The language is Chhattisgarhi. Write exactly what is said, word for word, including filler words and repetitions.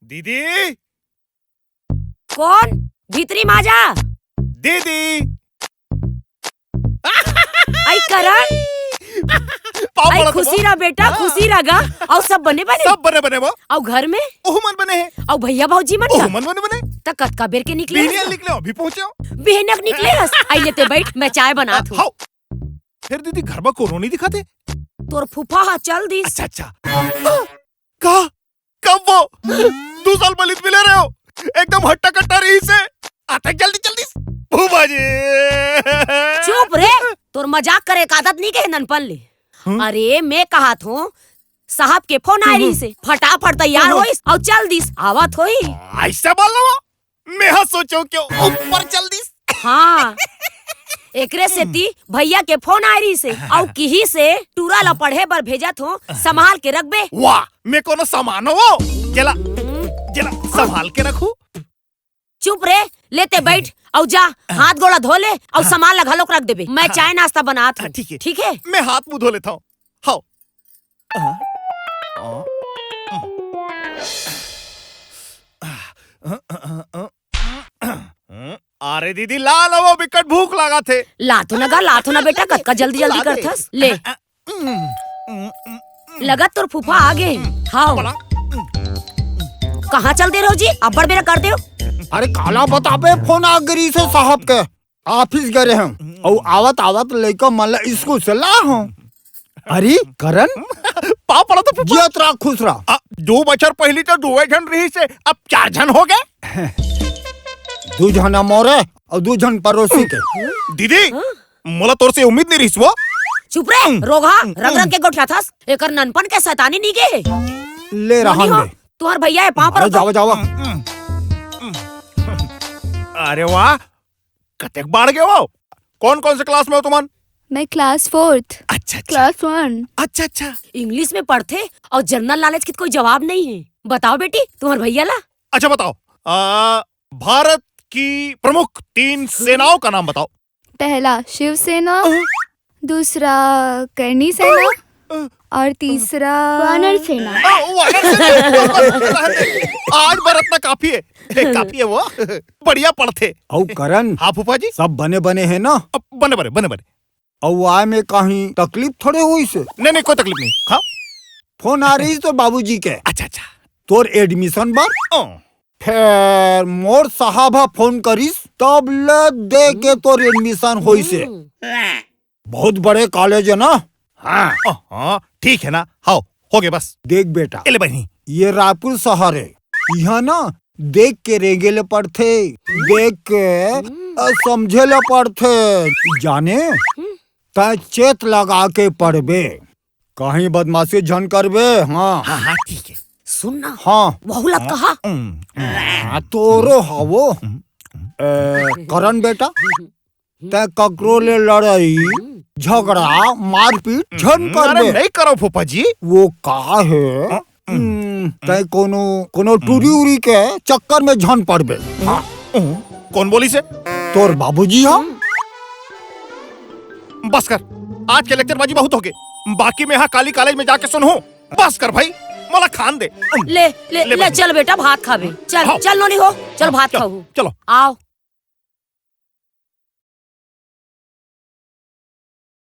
दीदी। कोन? भीतरी मा जा। दीदी। अई करण। पाँव अई पड़त खुशी हवं। रह बेटा, हाँ। खुशी रह गा। अउ सब बने बने? सब बने बने वो। अउ घर में? ओहू मन बने हे। अउ भैया भौजी मन ओहू ला? मन बने बने। त कतका बेर के निकले बिहनिया हस? निकले, अभी पहुंचे हो। बिहनिया के निकले हस? अई ले ते बइठ, मैं चाय बनात हूँ। हाँ। फेर दीदी, घर मा कोनो नइ दिखत हे। तोर फूफा ह चल दिस। अच्छा, अच्छा। का? कब वो? दू साल पहिली त मिले रहे हो, एकदम हट्टा कट्टा रहिस हे। आते जल्दी जल्दी। फूफा जी। चुप रे, तोर मजाक करे के आदत नइ गे हे ननपन ले। हम्म? अरे मैं कहत हूँ, साहब के फोन आय हम्म। रहिस हे, फटाफट तैयार हम्म। होइस अउ चल दिस, आवत होही। अइसे बोल रहा वो? मैं हा सोचो क्यों ऊपर चल दिस। हाँ, एकरे सेती भैया के फोन आय रहिस हे, अउ किहिस हे टूरा ला पढ़े बर भेजत हों, संभाल के रखबे। वाह, मैं कोनो सामान हों? जेला, जेला संभाल के रखूं? चुप रे, ले ते बइठ अउ जा, हाथ गोड़ धो ले अउ हाँ। सामान ला घलोक रख देबे। मैं हाँ। चाय नाश्ता बनात हूँ। हाँ, ठीक हे। ठीक हे? मैं हाथ मुंह धो लेत हूँ। हव। अरे दीदी, ला न वो, बिकट भूख लागत हे। लात हों न गा, लात हों न बेटा, कतका जल्दी जल्दी ला दे। करथस। ले। लगत तोर फूफा आ गे। हव। बोला। कहाँ चल दे रहो जी? अब्बड़ बेरा कर देव। अरे काला बताबे, फोन आ गे रहिस हे साहब के। ऑफिस गे रहेंव, अउ आवत आवत लइका मन ला स्कूल से लाए हंव। अरे करण, पाँव पड़त हंव फूफा। जियत रह, खुश रह। आ, दू बछर पहिली तो दुए झन रहिस हे, अब चार झन हो गे। दू झन मोरे अउ दू झन पड़ोसी के। दीदी, मोला तोर से उम्मीद नइ रहिस वो। चुप रे, रोगहा, रंग रंग के गोठियाथस, एकर ननपन के सैतानी नइ गे हे। ले रहन दे। तुंहर भैया हे, पाँव पड़त हंव। जावा, जावा। अरे वाह, कतेक बाढ़ गे हो। कौन कौन से क्लास में हो तुमन? मैं क्लास फोर्थ। अच्छा, अच्छा। क्लास वन। अच्छा, अच्छा। इंग्लिश में पढ़थे अउ जनरल नॉलेज के कोई जवाब नइ हे। बताओ बेटी, तुंहर भैया ला। अच्छा बताओ, आ, भारत की प्रमुख तीन सेनाओं का नाम बताओ। पहला शिवसेना, अ? दूसरा करणी सेना अ? और तीसरा वानर सेना। आ, वानर सेना। आज बर अतना काफी हे, काफी हे वो। बढ़िया पढ़थे। अउ करण, हाँ फूफा जी। सब बने बने हे ना? अब बने बने, बने बने। अउ आय में कहीं तकलीफ थोड़े होइस हे? नहीं, नहीं, कोई तकलीफ नहीं। हाँ। फोन आ रहिस तोर बाबूजी के। अच्छा, अच्छा। तोर एडमिशन बर। ओ। फेर मोर साहब ह फोन करिस, तब ले दे के तोर एडमिशन होइस हे। हम्म। बहुत बड़े कॉलेज हे ना? हाँ। ओ, हाँ, ठीक हे ना? हव, हो गे बस। देख बेटा, ए ले बहिनी। ये रायपुर शहर हे, इहाँ ना देख के रेंगे ले पड़थे, देख के, हम्म। अ, समझे ले पड़थे, जाने? हम्म। तैं चेत लगा के पढ़बे, कहीं बदमाशी झन करबे। हाँ। हाँ, हाँ, ठीक हे। सुन ना, हाँ। वहू ला हाँ। कहा। हम्म। हाँ, तोरो हवो। हम्म। ए, करण बेटा, हम्म। तैं ककरो ले लड़ाई, हम्म। झगड़ा, मारपीट झन हम्म, अरे करबे। नहीं करव फूफा जी। वो का हे? हाँ। हम्म, तैं कोनो, कोनो टूरी उरी के चक्कर में झन पड़बे। हाँ। कोन बोलिस हे? तोर बाबूजी ह। बस कर, आज के लेक्चरबाजी बहुत होगे। बाकी मैं हा काली कॉलेज में जाके सुनहूं। बस कर भाई, मोला खान दे। ले, ले, ले ले, भाई। चल बेटा, भात खाबे। चल, हाँ। चल नोनी हो, चल हाँ, भात चल, खाहू। चलो। आओ।